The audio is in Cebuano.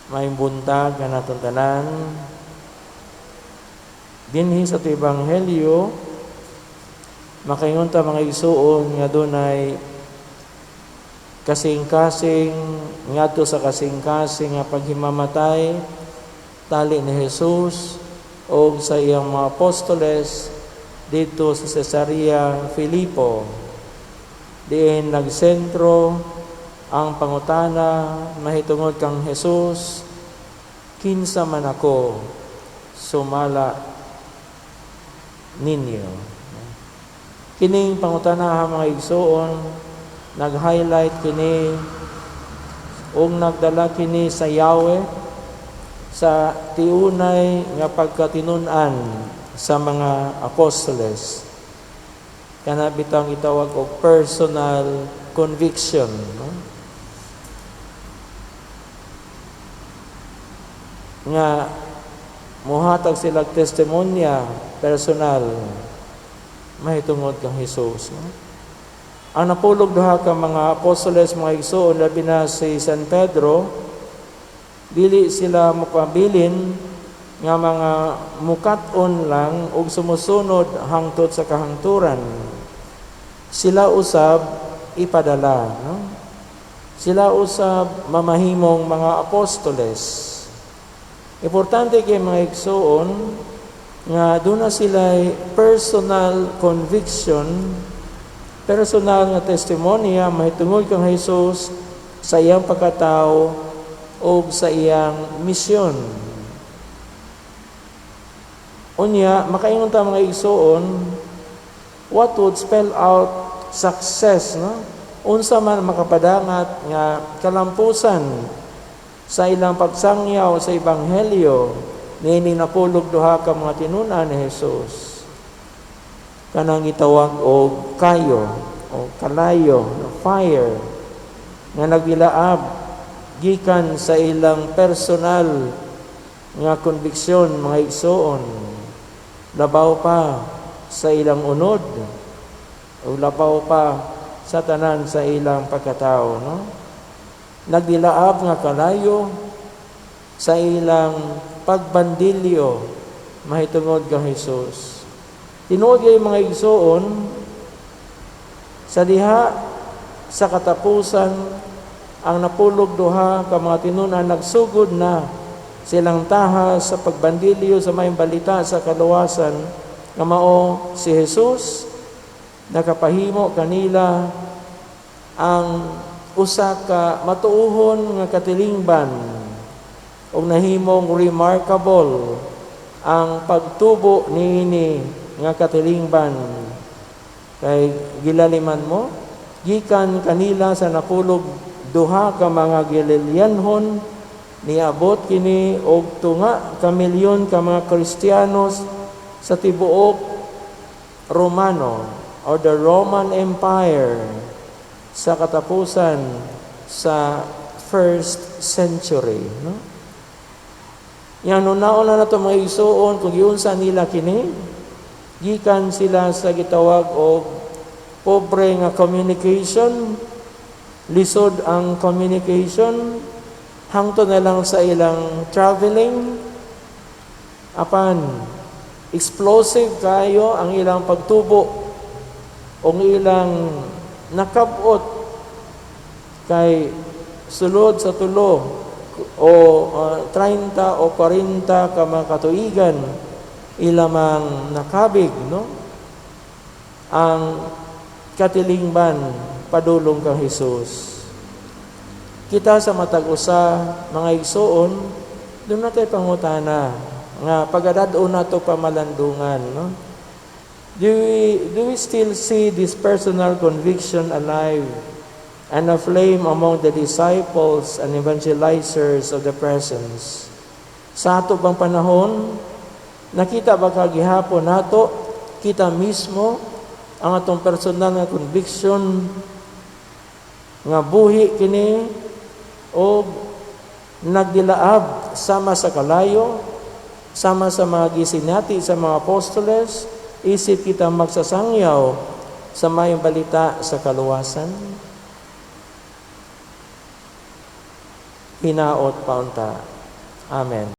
Maayong buntag kanatong tanan. Dinhi sa ato ebanghelyo, makaingon ta, mga igsuon, nga dunay kasing-kasing ngadto sa kasing-kasing nga paghimamatay tali ni Jesus o sa iyang mga apostoles dito sa Cesarea Filipo. Diin nagsentro ang pangutana mahitungod kang Jesus, "Kinsa man ako sumala ninyo?" Kining pangutana, mga igsuon, nag-highlight kini ug nagdala kini sa Yahweh sa tiunay nga pagkatinun-an sa mga apostoles. Kana bitang itawag og personal conviction, no? Nga muhatag sila testimonya personal mahitungod kang Jesus, no? Ang napulog duha ka mga apostoles, mga igsoon, labi na si San Pedro, dili sila mukabilin nga mga mukat-on lang ug sumusunod hangtod sa kahangturan. Sila usab ipadala, no? Sila usab mamahimong mga apostoles. Importante kay, mga igsoon, nga duna sila personal conviction, personal nga testimonya mahitungod kang Jesus sa iyang pagkatao o sa iyang misyon. Unya, makaingon ta, mga igsoon, what would spell out success, no? Unsa man makapadangat nga kalampusan sa ilang pagsangyaw sa ebanghelyo niini napulog duha ka mga tinun-an ni Jesus? Kanang gitawag og kayo o kalayo, no, fire nga nagdilaab gikan sa ilang personal nga konbiksyon, mga igsoon, labaw pa sa ilang unod o labaw pa sa tanan sa ilang pagkatao, no? Nagdilaab nga kalayo sa ilang pagbandilyo mahitungod kang Jesus. Tinuod kay, mga igsoon, sa diha sa katapusan ang napulog duha ka mga tinun-an, nagsugod na silang tahas sa pagbandilyo sa maayong balita sa kaluwasan nga mao si Jesus, nakapahimo kanila ang usa ka matuohon nga katilingban ug nahimong remarkable ang pagtubo niini nga katilingban, kay gilaliman mo, gikan kanila sa napulog duha ka mga Galileanhon, niabot kini og tunga ka milyon ka mga Kristiyanos sa tibuok Romano or the Roman Empire sa katapusan sa first century, no? Yan nauna na to, mga igsuon, kung giunsa nila kini. Gikan sila sa gitawag og pobre nga communication, lisod ang communication, hangtod na lang sa ilang traveling, apan explosive kayo ang ilang pagtubo o ilang nakabot, kay sulod sa 3 o 30 o 40 ka mga katuigan ilamang nakabig, no, ang katilingban padulong kang Jesus. Kita sa matag usa, mga igsuon, duna tay pangutana nga pagadad-on nato pamalandungan, no? Do we still see this personal conviction alive and aflame among the disciples and evangelizers of the present? Sa ato bang panahon, nakita ba kagihapon nato kita mismo ang atong personal nga conviction nga buhi kini o nagdilaab sama sa kalayo, sama sa mga gisinati sa mga apostoles, isip kita magsasangyaw sa mayong balita sa kaluwasan? Hinaot paunta. Amen.